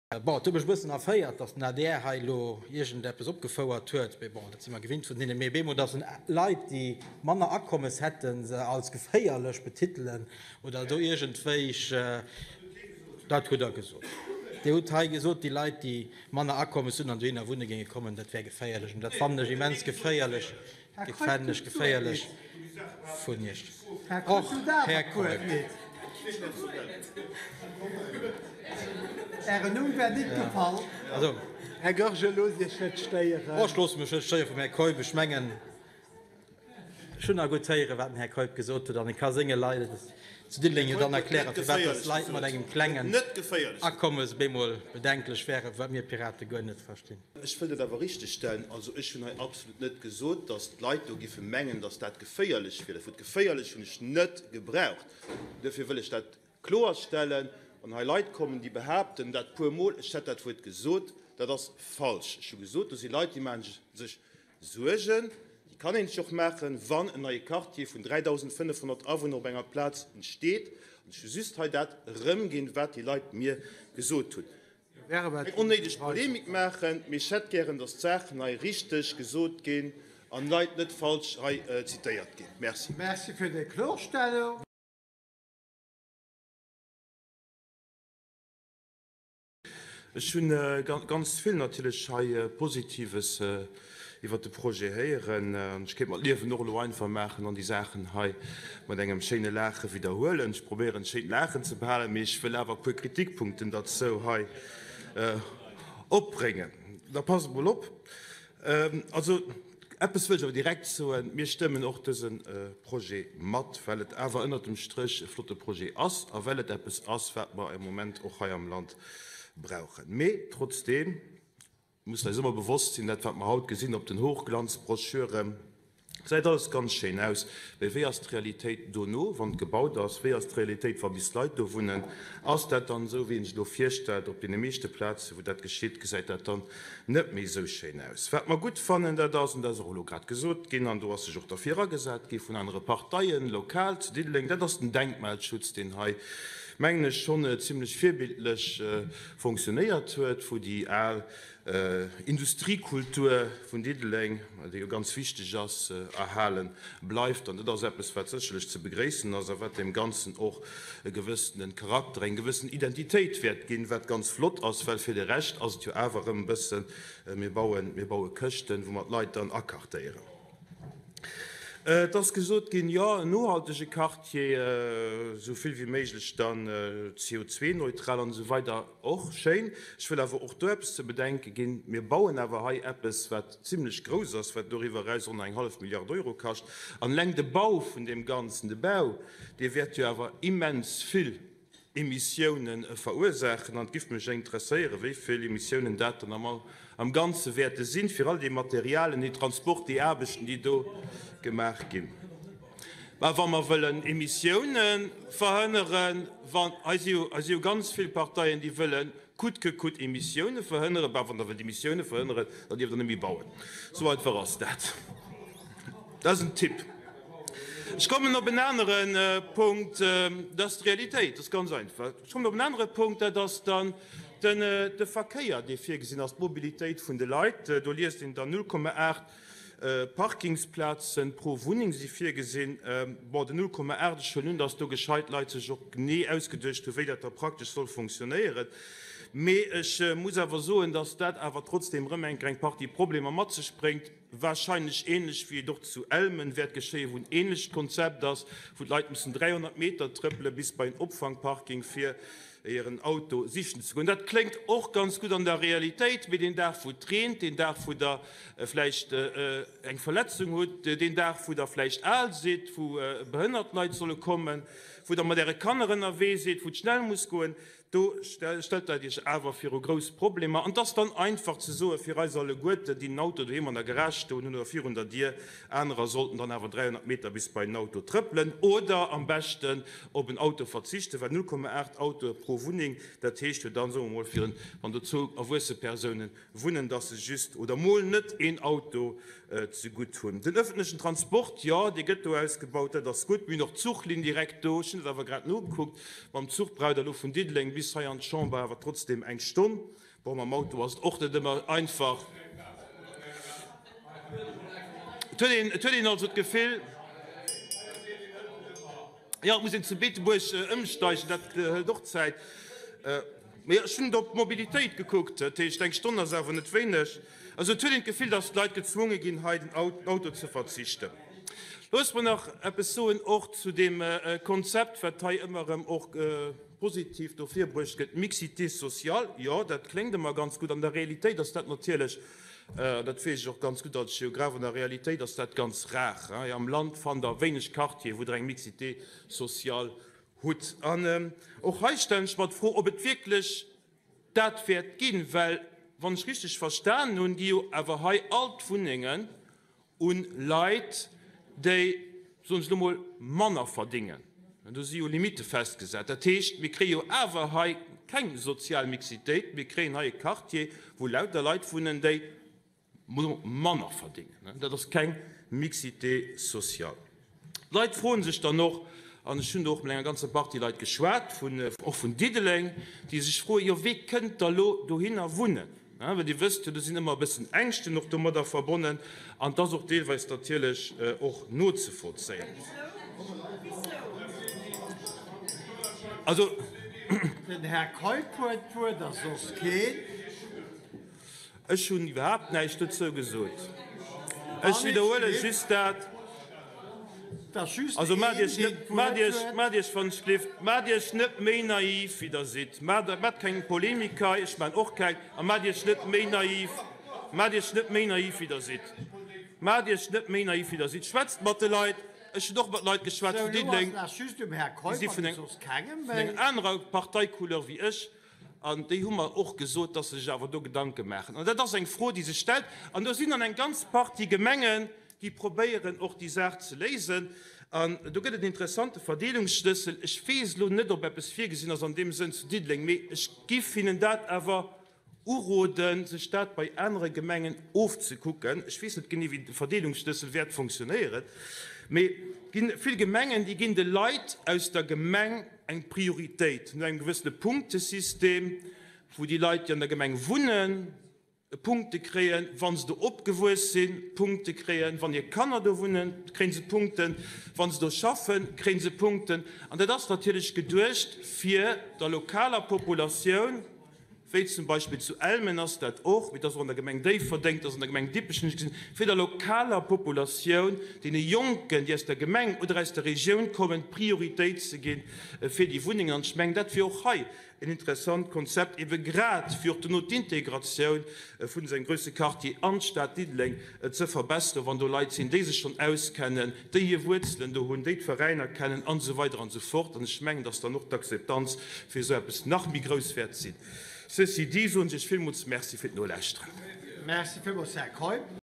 Bon, et huet mech e bëssen erféiert, datt den adr hei elo iergendeppes opgefouert huet, mee bon, dat si mer gewinnt vun hinnen. Mee op eemol, datt en Leit, déi manner Akommes hätten, se als geféierlech betitelen oder do iergendwéi, dat hutt Der gesot. Dir hutt hei gesot, déi Leit, déi manner Akommes hunn an dohinner wunne géinge kommen, dat wär geféierlech. An dat fannen ech immens geféierlech. Här Dat Keup, fannen ech du d'Wuert geféierlech nit. vun Iech. Här Keup, Och, du d'awer Här d'Wuert Keup. nit. Ären Numm wär nit gefall. Also. Här Goergen, loosst Iech net stéieren. Oh, ech loosse mech net stéiere vum Här Keup. Ech mengen, ech hunn nach gutt héieren, wat den Här Keup gesot huet, an e ka senge Leit zu Diddeleng Här jo dann Keup huet erklären, net firwat dass geféierlech Leit mat gesot. engem Huet klengen net geféierlech gesot. Akommes bemol bedenklech wären, wat mir Pirate guer net verstinn. Ech wëll dat awer richtegstellen. Also ech hunn hei absolut net gesot, datt d'Leit do giffe mengen, datt dat geféierlech wier. Dat Wuert geféierlech hunn ech net gebraucht. Duerfir wëll ech dat kloerstellen. Wann hei Leit kommen, déi behaapten dat puer Mol, ech hätt dat Wuert gesot, dat ass falsch. Ech hu gesot, do si Leit, déi maache sech Suergen. Déi kann een sech och maachen, wann en neie Quartier vun 3.500 Awunner op enger Plaz entsteet. An ech hu just hei dat erëmginn, wat déi Leit mir gesot hunn. Keng onnéideg Polemik maachen, mee ech hätt gären, datt d'Saachen hei richteg gesot ginn an Leit net falsch hei zitéiert ginn. Merci. Merci fir déi Klorstellung. Ech hu ganz vill natierlech hei Positives iwwert de Projet héieren. An ech kéint mer d'Liewen och elo einfach maachen an déi Saachen hei mat engem schéine Laache widderhuelen. Ech probéieren, d'schéint Laachen ze behalen, mee ech wëll awer e puer Kritikpunkten derzou hei opbréngen. Da passt emol op. Also, eppes wëll ech awer direkt soen, Mir stëmmen och dëse Projet mat, well et awer ënnert dem Stréch e flotte Projet ass a well et eppes ass, wat mer am Moment och hei am Land brauchen. Mee trotzdeem, Mir mussen eis ëmmer bewosst sinn, dat wat mer haut gesinn op den Hochglanzbroschüren, gesäit alles ganz schéin aus, mä wéi ass d'Realitéit dono, wann et gebaut ass? Wéi ass d'Realitéit, wa bis Leit do wunnen? Ass dat dann esou, wéi een sech elo virstellt? Op deene meeschte Plazen, wou dat geschitt, gesäit dat dann net méi esou schéin aus. Wat mer gutt fannen, dat ass, an dat ass och elo grad gesot ginn, an do ass sech och derfir agesat gi vun anere Parteien lokal zu Diddeleng, dat ass den Denkmalschutz, deen hei, mengen ech, schonn zimlech virbildlech fonctionnéiert huet, wou déi al Industriekultur vun Diddeleng, déi jo ganz wichteg ass, erhale bleift. An dat ass eppes, wat sécherlech ze begréissen ass a wat deem Ganzen och e gewëssene Charakter, eng gewëssen Identitéit wäert ginn, wat ganz flott ass, well fir de Rescht ass et jo awer erëm e bëssen, mir bauen, mir baue Këschten, wou mer d'Leit dann akartéieren. Et ass gesot ginn, jo, en nohaltege Quartier, esou vill wéi méiglech dann CO2-neutral an esou weider, och schéin. Ech wëll awer och do eppes ze bedenke ginn, Mir bauen awer hei eppes, wat zimlech grouss ass, wat doriwwer eraus och nach eng hallef Milliard Euro kascht. An eleng de Bau vun deem Ganzen, de Bau, dee wäert jo awer immens vill Emissiounen verursaachen. An et giff mech interesséieren, wéi vill Emissiounen dat dann am am Ganze wäerte sinn, fir all déi Materialien, deen Transport, déi Aarbechten, déi do gemaach ginn. Mä wa mer wëllen Emissiounen verhënneren, wann, hei si jo, hei si jo ganz vill Parteien, déi wëllen coûte que coûte Emissioune verhënneren, bah, wann Der wëllt Emissioune verhënneren, dann dierft Der net méi bauen. Esou einfach ass dat. Dat ass en Tipp. Ech kommen op en anere Punkt, dat ass d'Realitéit, dat ass ganz einfach. Ech kommen op en anere Punkt, dat ass dann den, de Verkéier, dee virgesinn ass, d'Mobilitéit vun de Leit. Do liest een dann 0,8 Parkingsplazen pro Wunneng si virgesinn. Bon, den 0,8, ech huelen un, datt do gescheit Leit sech och genee ausgeduecht hu wéi dat da praktesch soll fonctionnéieren. Mee ech muss awer soen, datt dat awer trotzdeem erëm eng eng Partie Problemer mat sech bréngt, wahrscheinlech ähnlech wéi et och zu Elmen wäert geschéien, wou en ähnlecht Konzept ass, wou d'Leit mussen 300 Meter trëppele bis bei en Opfangparking fir hiren Auto sichen ze goen. Dat kléngt och ganz gutt an der Realitéit, mee deen Dag wou et reent, deen Dag wou Der vläicht eng Verletzung hutt, deen Dag wou Der vläicht al sidd, wou behënnert Leit solle kommen, wou Der mat Äre Kanner ënnerwee sidd, wou et schnell muss goen, do stellt dat Iech awer viru grouss Problemer. An et ass dann einfach ze soe fir eis alleguerten, déi den Auto doheem an der Garage stoen hunn oder virun der Dier, anerer sollten dann awer 300 Meter bis bei den Auto trëppelen oder am beschten op en Auto verzichten, well 0,8 Autoe pro. pro Wunneng. Dat heescht jo dann, soe mer mol, fir en, wann do zwou erwuesse Persounen wunnen, dass se just oder mol net een Auto zegutt hunn. Den öffentlechen Transport, jo, dee gëtt do ausgebaut, dat ass gutt. Mir hunn och d'Zuchlinn direkt do. Ech hunn dat awer grad nogekuckt. Mam Zuch braucht Der elo vun Diddeleng bis hei an d'Chamber awer trotzdem eng Stonn. Bon, mam Auto ass et och net ëmmer einfach. Et huet een, et huet een also d'Gefill, jo, et muss een zu Beetebuerg ëmsteigen, dat hëlt och Zäit. Mee ech hunn op d'Mobilitéit gekuckt, dat heescht, eng Stonn ass awer net wéineg. Also et huet een d'Gefill, datt d'Leit gezwonge ginn, hei den Auto ze verzichten. Loosst mer nach eppes soen och zu deem Konzept, wat hei ëmmer erëm och positiv do virbruecht gëtt, Mixité sociale. Jo, dat kléngt ëmmer ganz gutt. An der Realitéit ass dat natierlech, an dat weess ech och ganz gutt als Geograph, an der Realitéit ass dat ganz rar. Hei am Land fannt Der wéineg Quartieren, wou Der eng Mixité sociale hutt. An och hei stellen ech mer d'Fro, ob et wierklech dat wäert ginn, well wann ech richteg verstanen hunn, gi jo awer hei all d'Wunnengen un Leit, déi, soen ech elo mol, manner verdingen. Do si jo Limitte festgesat. Dat heescht, mir kréie jo awer hei keng sozial Mixitéit, mir kréien hei e Quartier, wou lauter Leit wunnen, déi manner verdingen. Dat ass keng Mixité sociale. D'Leit froen sech dann och, an ech hunn do och mat enger ganzer Partie Leit geschwat, vun, och vun Diddeleng, déi sech froen, jo wee kënnt da lo dohinner wunnen? Well Dir wësst jo, do sinn ëmmer e bëssen Ängschten och domadder verbonnen an et ass och deelweis natierlech och nozevollzéien. Also. Den Här Keup huet d'Wuert a soss keen. Ech hunn iwwerhaapt näischt dozou gesot. Ech widderhuele just dat. Also maacht Iech net, maacht Iech, maacht Iech wann ech gelift, maacht Iech net méi naiv wéi Der sidd. Maacht, maacht keng Polemik hei, ech maachen och keng, a maacht Iech net méi naiv, maacht Iech net méi naiv wéi Der sidd. Maacht Iech net méi naiv wéi Der sidd. Schwätzt mat de Leit. Ech hunn och mat Leit geschwat vun Diddeleng, déi si vun enger anerer Parteicouleur wéi ech. An déi hu mer och gesot, dass se sech awer do Gedanke maachen. An dat ass eng Fro, déi sech stellt. An do sinn dann eng ganz Partie Gemengen, déi probéieren och déi Saach ze léisen. An do gëtt et en interessante Verdeelungsschlëssel. Ech weess elo net, ob eppes virgesinn ass an deem Sënn zu Diddeleng, mee ech giff hinnen dat awer uroden, sech dat bei anere Gemengen ofzekucken. Ech weess net genee, wéi de Verdeelungsschlëssel wäert fonctionnéieren, mee et gi vill Gemengen, déi ginn de Leit aus der Gemeng eng Prioritéit no engem gewëssene Punktesystem, wou déi Leit, déi an der Gemeng wunnen, Punkte kréien, wa se do opgewuess sinn, Punkte kréien, wann hir Kanner do wunnen, kréie se Punkten, wa se do schaffen, kréie se Punkten. An dat ass natierlech geduecht, fir der lokaler Populatioun, wéi zum Beispill zu Elmen ass dat och, mee et ass och an der Gemeng Déifferdeng, et ass an der Gemeng Dippech, hunn ech gesinn, fir der lokaler Populatioun, deene Jonken, déi aus der Gemeng oder aus der Regioun kommen, d'Prioritéit ze gi fir déi Wunnengen. An ech mengen, dat wier och hei en interessant Konzept, ebe grad fir och dono d'Integratioun vun esou engem grousse Quartier an d'Stad Diddeleng ze verbesseren, wann do Leit sinn, déi sech schonn auskennen, déi hir Wuerzelen do hunn, déi d'Veräiner kennen an esou weider an esou fort. An ech mengen, dass dann och d'Akzeptanz fir esou eppes nach méi grouss wäert sinn. Ceci dit soen ech Iech villmools Merci fir d'Nolauschteren. Merci villmools, Här Keup.